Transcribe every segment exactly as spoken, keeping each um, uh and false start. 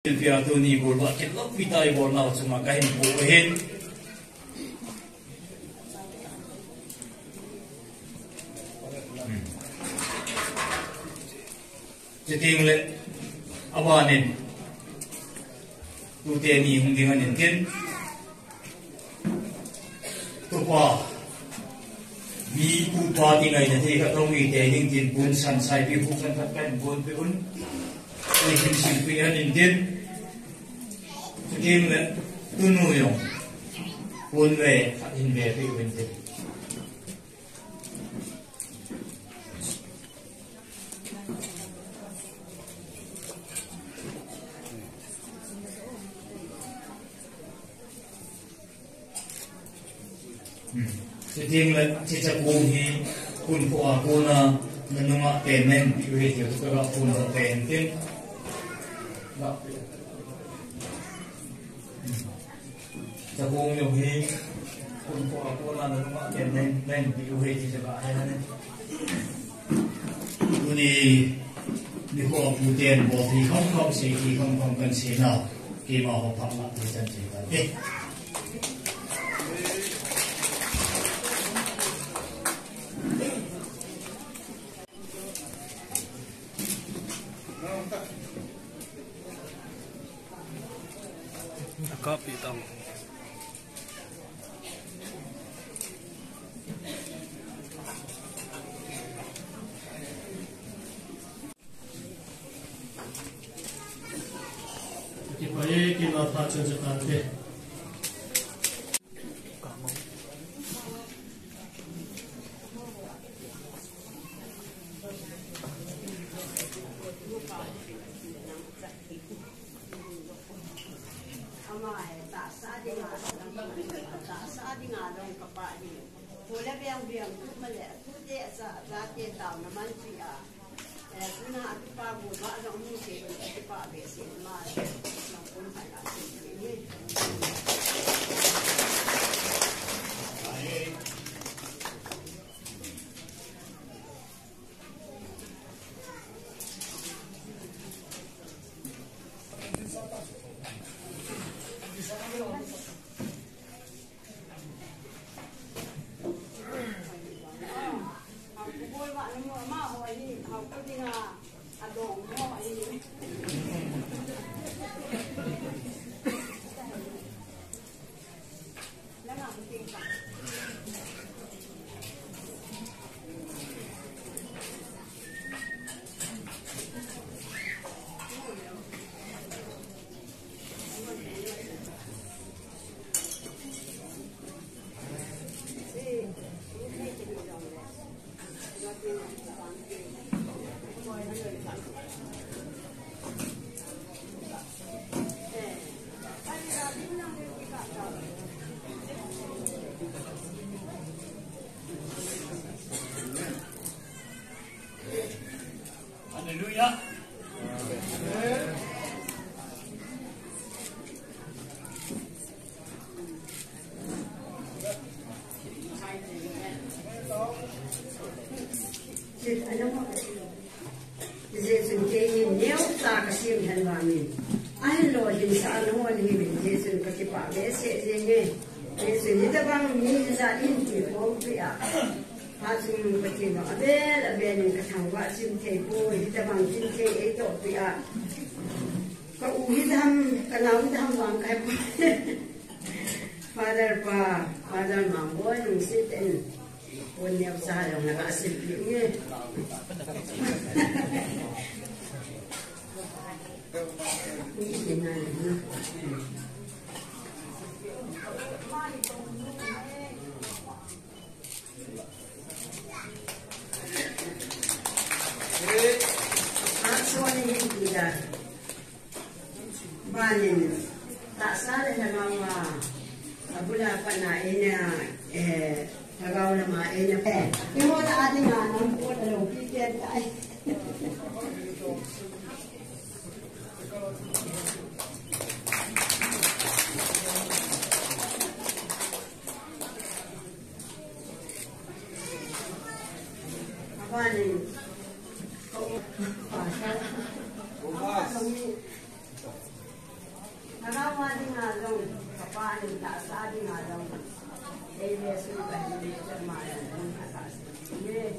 Pia tuni bol ba kin lok pi tai bol nau chunga ka hin bol hin. Chuteng le abanin tute ni hung ding ahin tin. Tupa, mi upa ti ngaina thei khat hung hi tei ding tin pun san saipi hu khat khat kan pun pe un. Ei him sim pi ahin tin. Chuteng le tunu jong pun ve khat hin ve pe un tin. Chuteng le, hiche chakung hi, pun kho a kona, nanunga pen nen, pi u hi, tiu tu ka ga pun ho pen tin. Chakung jong hi, pun kho a kona, nanunga pen nen, nen, pi u hi, ti chu ga he ne. Tuni nikho a puten bol thei kham kham, sei thei kham kham kan sei nau. Keima ho phatna thei chan thei kan e. Copy tang. Kipa e, kima pha chun chatan te. Ama he, tahsa dinga, tahsa dinga dong kapa hi. Kole biang biang tu male, tu te asa, asa te tao na man pi a. Eh, tu na atu pa bu ba dong mu se, atu pa be se ma, dong pun hai a se ni. Hallelujah. Jesun kei hi neocha kasem hen vangin, ahinlo hinsah a nahon hiuvin, Jesun kakipah behseh jenge. Jesun hitobang mi ijat in ti khompi a, phat chungnung Pathen vang avel avel in kathangvah chim thei poi, hitobang chim thei eitohpi a. Ka u hi dam, ka nao hi dam vang kahe poi. Father pa, Father Mangboi lungset in. Pon neocha jong naga silpeh nge. Banin, tahsa le lhagao a, abul a pat na eina, eh, lhagao lama eina. Eh, eiho a dinga nam pon a loupi pen tai. Abanin, ka u, pastor. Thagau a dinga jong, kapa in tahsa dinga jong, ei le su kahin nei, chama jong, atahsa nei.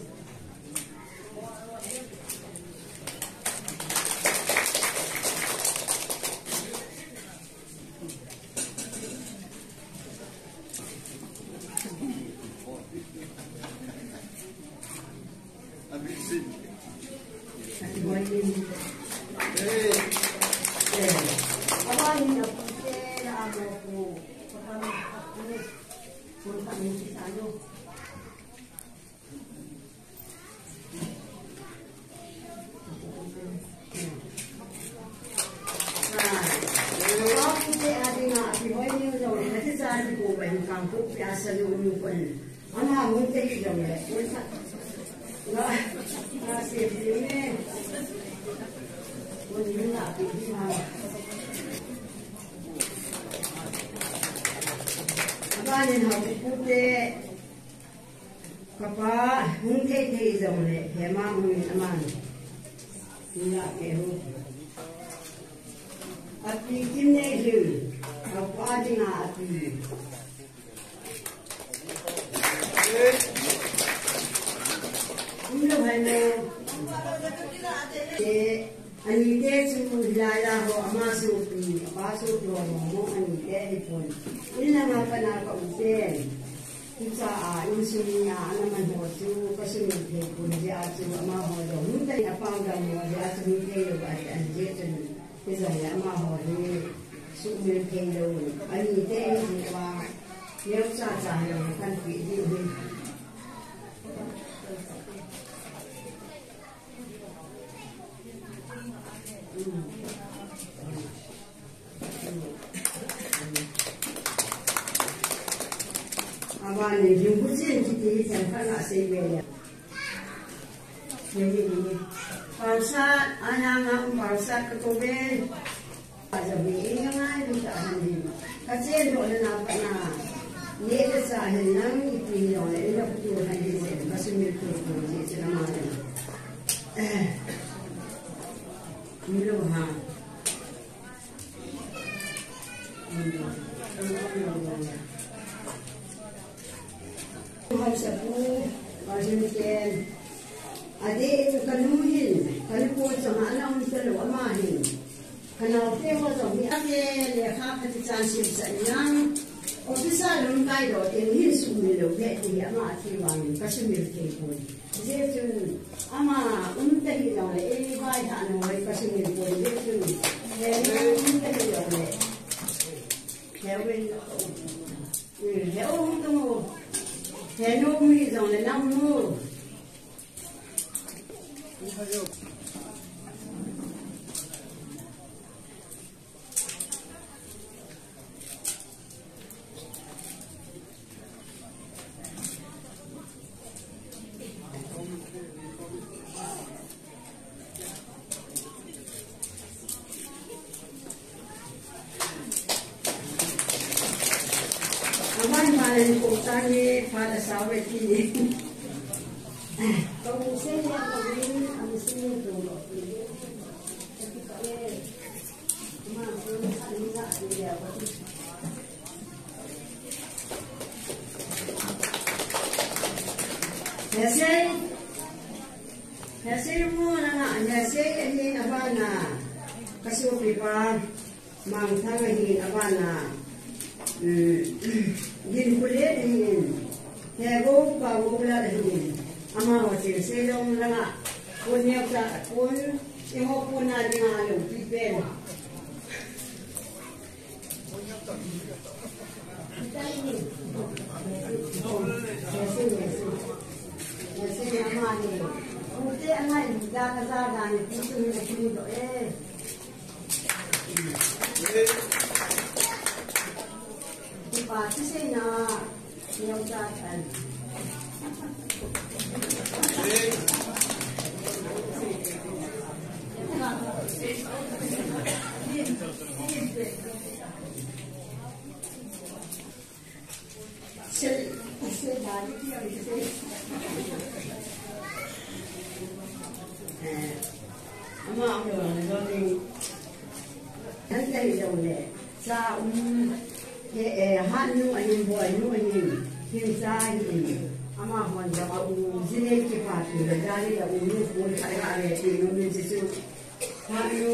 Abanin hou pute, kapa hung thei thei jongle, hema hung in aman. Hung la ke hu. Api kim nei him, kapa dinga api. Hung lo hai mo. Te, Anite chu hilai a ho ama sopi, apa sopi ho mo, anite hipon. In lama pana ka u pen. Hicha a, insung a, ana man ho chu, ka sumil thei pon jeh a chu, amaho jong. Hung tai apang gam ho jeh a chu, hung thei lou a, an jeh chun. Hijong le amaho hi, sumil thei lou. Anite hi pa, neo cha cha hi, kan pi di hi. Abani, yung kusin, kiti, siyang kala, sa ibe niya. Yan, yan, yan. Pausat, ayan nga, pausat, katubi. Kachen doh le na pa na. Neh le chah hin lang ipi jong le, ina putu han hin le, ka sumil tu tu ji chu na ma le. Eh. Milo ha. Hausa pu, President Ken. Adeh in kanu hin, kanu po chang a ana um talou ama hin. Kanaote ho jong hi ave lekha khat chan sim sah in lang. Officer lamkai doh teng hin sumil lou ve ti hi ama athi vangin ka sumil thei pon. Hijeh chun ama um ta hi jongle, ei vaihahna hoi ka sumil pon jeh chun. He um ta hi jongle. He um, he um tu. He um hi jongle nang mu. Aman malen ko tani pada sawe ti. Ko musen ya ko ni amusin to. Hesei, hesei mo na nga, hesei ahin abana, kasopi pa, Mangthang ahin abana, um, Ginkhulet ahin, Hego pa Goulal ahin, amaho chengse jong langa, ponneo ta, pon, eiho ponna dinga loupi pen. Ama, ama, ama, ama, ama, ama, ama, ama, Cha um, he, eh, Hatnu ahin, Boinu ahin, Himcha ahin, amahon jong a u, jinei kipa ti le, jani le u nu kun khat la ve ti nom in Jesu. Hatnu.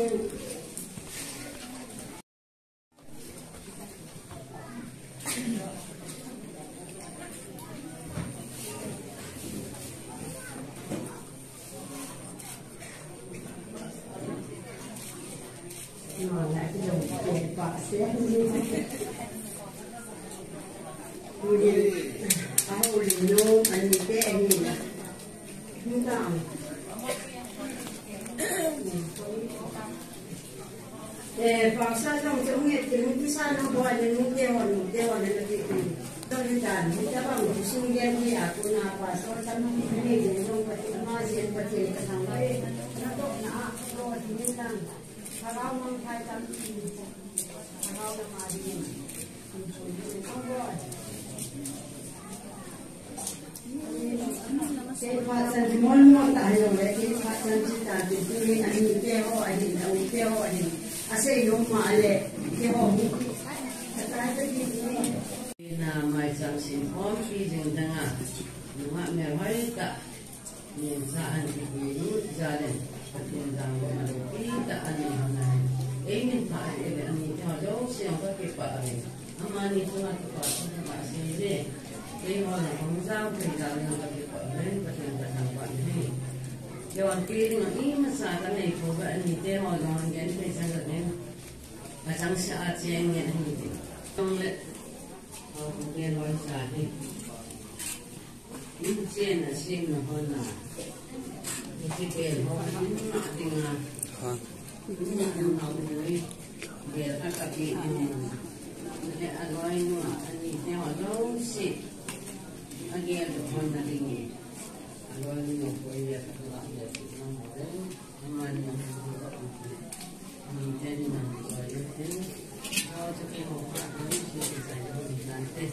Eh, pastor jong chu nge ti, nung ti sa nung boi le, nung te ho, nung te ho le, nung ti, nung ti dan, nung te bang, sung gen ni a, tu na pastor tam ni, ni, nung pa ti, ma, jen pa ti, ka sang ba, eh, na to, na, a, to, ti, ni, dan, harau mang phai tam ti, harau na ma, ni, nung ti, nung boi. Keiphat chan hi mol mol tah hilou le, keiphat chan chu tah chu tunin ani te ho ahin, a u te ho ahin, asei nom ma le, keiho hi. Ina maicham sim khompi jing danga, nungah mel hoitah, nungsa an kipui nu jalen, Pathen jangkho ma loupi tah ani hon ahi. Eimin pha ahi le ani te ho jouse jong kakipah e. Amani chunga kipa thu kasei e. Keiho jong hung jao thei jal in kakipah e, Pathen kathangvah e. Keiho kei dinga imacha kanei pouve, ani te ho jong hung genthei chan kahin. Kachangseh a cheng ngen ahi ti. Chule, hung genloi cha hi. Inchen a semna hon a, hiche bel ho a inna dinga, ha, inna dinga ui, bel a kapi in, le aloinu a, ani te ho jouse, agel hon na ding, aloinu a koi le ka la le na mo le, amani a mo le, ani te ni na mo le te, ho te ke ho ka, ani te ke sa yo ni na te.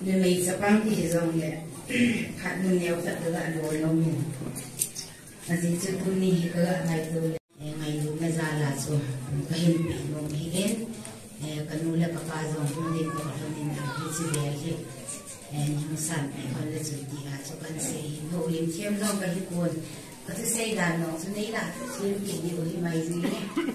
Numei chapang ti hijongle, khat nu neo khat kagah lou nom in. Ajeh chu tuni hi kagah ngaito le, eh, ngailutna jal a chu kahin peh nom ahi in, eh, kanu le kapa jong hung ding toh lhon in, hiche bel hi, eh, neihin sanpeh hon le chun tia chu kahin sei ahi. Houlim them jong kahipon, kathusei dan jong chu neilah them kit diu ahi mai jeh in.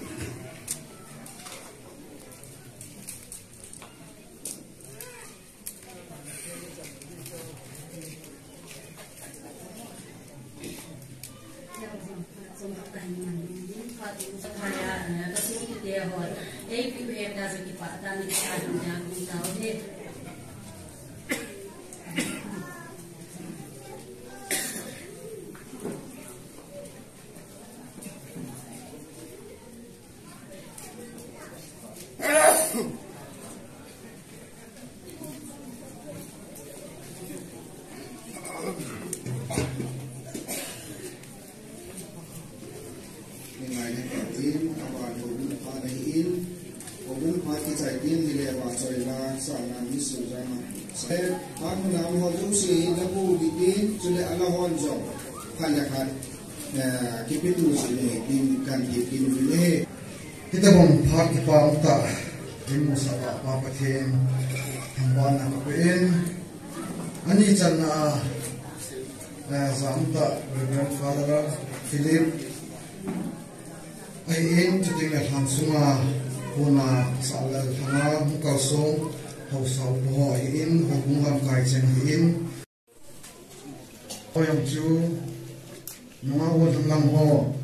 Ningai na katin, aban houbung phat ahin, houbung phat kichai tin, hile vachoi la, sana ni su jana. Sa, phat muna ho jouse, nabu bitin, chule ala hon jong, khat le khat. Eh, kipetu jing e, tin kan ti kin uvin ahi. Hitobang phat kipa umtah, imusah a Pa Pathen, thangvahna kape in, ani channa a, Eh, jamta Reverend Father Philip ahin, chuting le lhan sunga puna sah le lhanga hung kalsong haosa upa ho ahin, houbung lamkai cheng ahin. Hoiang chu nunga u lang ho.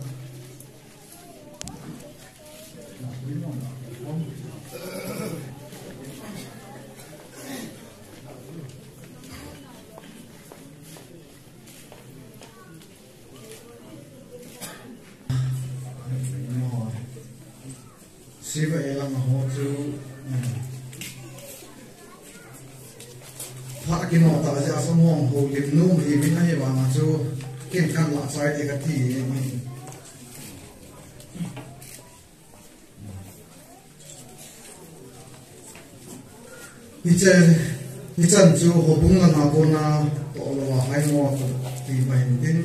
Siva e lang ho chu, um, pha kino ta ja sa mong ho lim nu hi min ahi vang a chu kin kan la chai te ka ti. Hichan, hichan chu houbung langa kona toh lou a hai mo ti pa hin tin,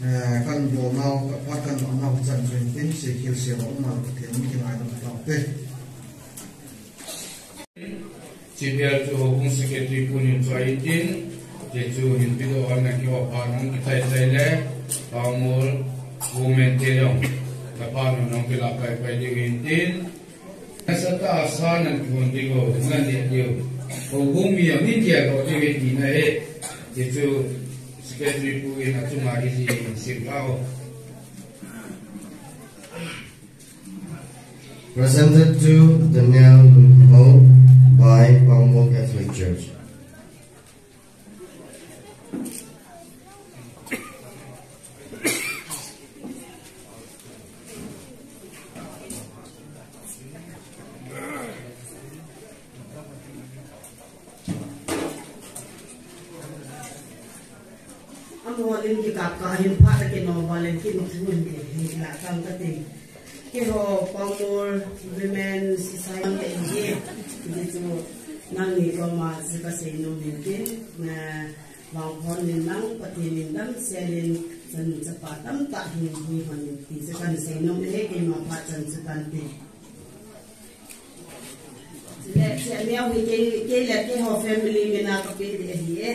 eh, kan bol nau, ka pa kan bol nau chan chu hin tin, se khel se lo ma Pathen min kingai dam tau te. Chibel chu houbung secretary pu nin choi tin, Jesu hin video on na kiho pa nung kitai tai le, Pangmol women te jong, na pa nung nung kila pai pai ding hin tin, na sa ta sa nan kihon ding ho, nan dia diu. Houbung mi a min dia lo diu hin tin ahi, Jesu secretary pu in a chunga hi ji hin sim tao. Presented to Daniel Lunho by Pangmol Catholic Church. Amo lim kikap ka hin pha ta kino valen kin thun ke hin la kam ka ti. Keiho Pangmol Women Society te hi. Ti chu nangni koma chu ka seinom in tin. Na vangphon nin nang Pathen in damsel in chan chapa tamtah hin hi hon in ti chu kan seinom e keima phat chan chu kan ti. Chule, chule, neo hi kei, kei le keiho family mina ka pe ding ahi e.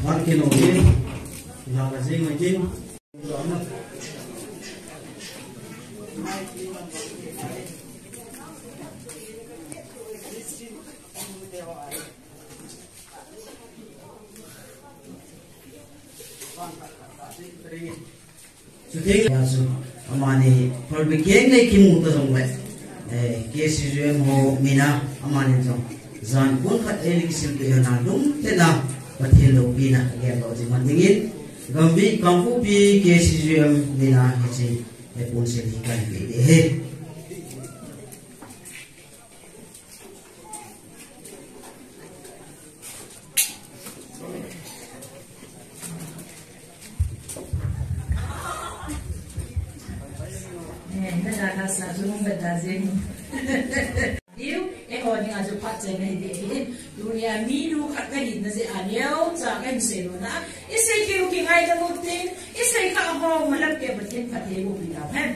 Har kino ke, la ka jing ma jing. Chuteng le chu, amani, phalbi keng nei kimu ta jong le, eh, K C J M ho mina, amani jong, jan kun khat ei ling sil pe hona lungthim a, Pathen loupina, agel lou jing man dingin, gamvi, Kangpokpi K C J M mina hiche, eh, punsel hi kan pe ding ahi. Eh, na da ka sa, ju mong da da zeng. Diu, eh, ho ni a ju phat che na hi de hi. Dunia mi lu khat ka hin na je a neo, cha ka hin se lo na. I sei ki lu ki ngai da mu tin, i sei ka ho ma lam ke ba tin phat he bu pi da phen.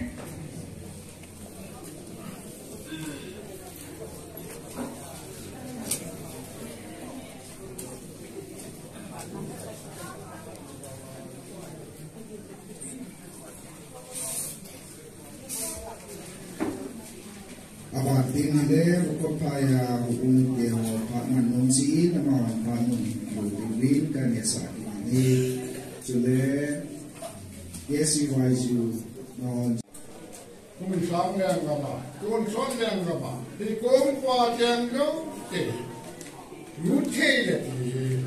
Aban tin hile, ukophaya, uum, ke ho, phat man nom si, nama phat nom, lu, lu, win, kan ya sa, ni, chule, yes, you, wise, you, no, Kum sang leng gama, kum son leng gama, hi kum pa tiang gau te. Lut thei le ti.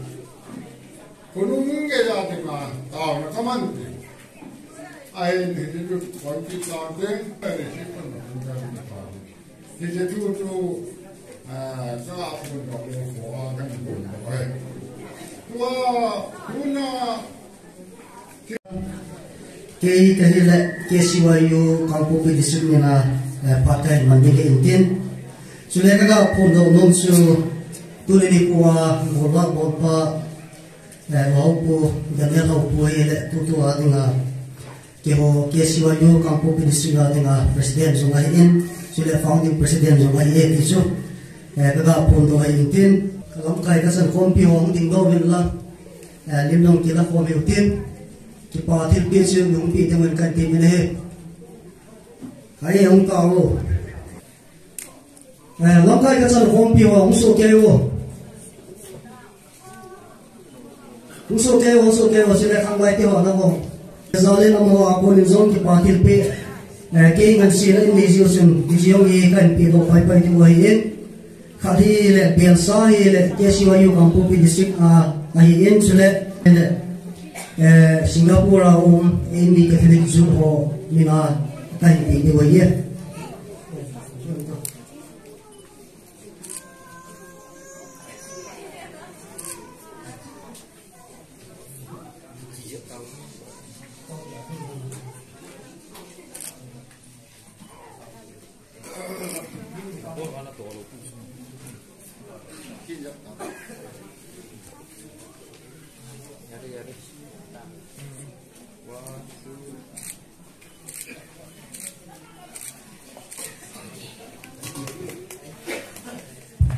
Khonung nge ya te ma, tao na kaman te. Ai ni ti tu kon ti tao te, ai ni si kon na kun ka ni pa. Ti te tu tu, ah, ka kun ka ko ko a kan kun ko ai. Tua, kuna, Ti, Kei kahile K C Y U Kangpokpi District mina, eh, phat kahin man ding ahin tin. Chule kaga phongdoh nom chu tuni nikho a golvah golpa, eh, Haopu, Daniel Haopu hile tutua dinga keiho K C Y U Kangpokpi District a dinga President jong ahin, chule Founding President jong ahi e ti chu, eh, kaga phongdoh ahin tin. Kalamkai kachan khompi ho hung dingdoh uvin lang, eh, lim jong kila khom uvin tin. Kipa thilpeh chu hung peh teng uvin kahin ti min ahi. Hai hung tao. Eh, lamkai kachan khompi ho hung sohkei uvo. Hung sohkei uvo, hung sohkei uvo, chule khangvai te ho nangho. Jalin amaho a konin jong kipa thilpeh, eh, kei ngansena in nei jiu chun, hiche jong hi kahin pehdoh paipai diu ahin. Khat hile Belsa hile K C Y U Kangpokpi District a ahin, chule hile, eh, Singapore a um Amy Catholic Youth ho mina kahin peh diu ahi.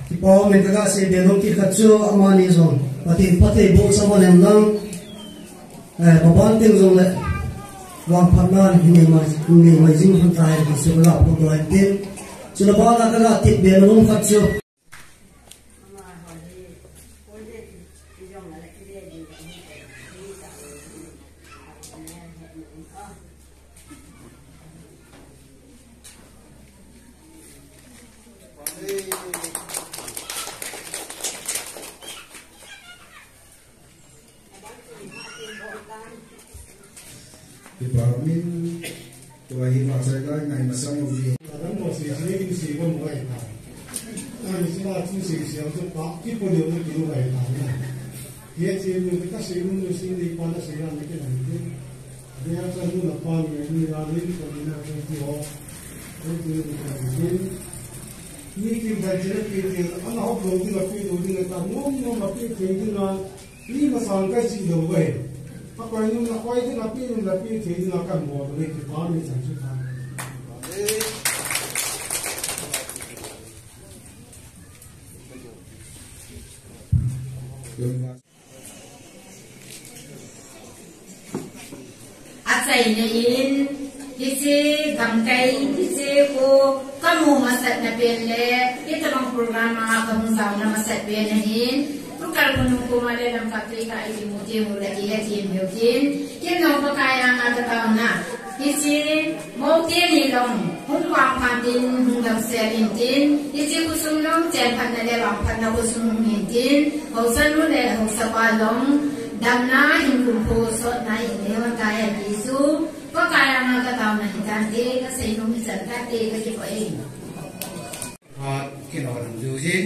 Kipa um in kaga seibe nom kit khat chu amani jong Pathen phattheiboh sa man hen lang, eh, maban teng jongle vangphatna hin nei mai, hin nei mai jing lhon tai ti chu kaga phongdoh ahin tin. Chule bana kaga tepbe nom khat chu Kipa um in, tua hi vahchoi lai ngai masang u hi. Adam mo si si ni si ko mo ai ta. Ai si ma si si si ang tu pa ki po ni ki mo ai ta na. Ye si ni ka si ni si ni pa na si na ni ki na ni. Ni a cha nu na pa ni ni ra ni ko ni na ko ti ho. Ko ti ni ka ni. Ni ki ba je ki ti ana ho ko ti la pi do ni ta no no ma pi ti ni na. Ni masang kai si lou ve. Ka koi nung na koi ding a pi nung na pi thei ding a kan bol ve kipa min chan chu ta. Achaina in, hiche gamkai, hiche kho kamu masatna pen le, hitobang program a kahung jaona masat pen ahin, tukal khonung koma le lamkai tui ka ikimu teng u le kihethem u hitin, ken jong Pakai anga kataona. Hiche, mou teni jong, hung vangphat in, hung damsel intin, hiche khosung jong, chenphatna le vangphatna khosung hung hintin, haosa nu le haosa pa jong, damna hin kumkho sotna hin nei hon tai ati chu, Pakai anga kataona hitante, kasei nom hichan tante, kakipah e. Phat kinol jing jin,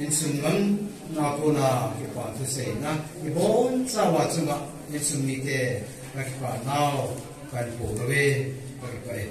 insung lam na kona kipa thu seina, ibon chauva chunga insung mite kakipah nau, kahin pui uve, kakipah e.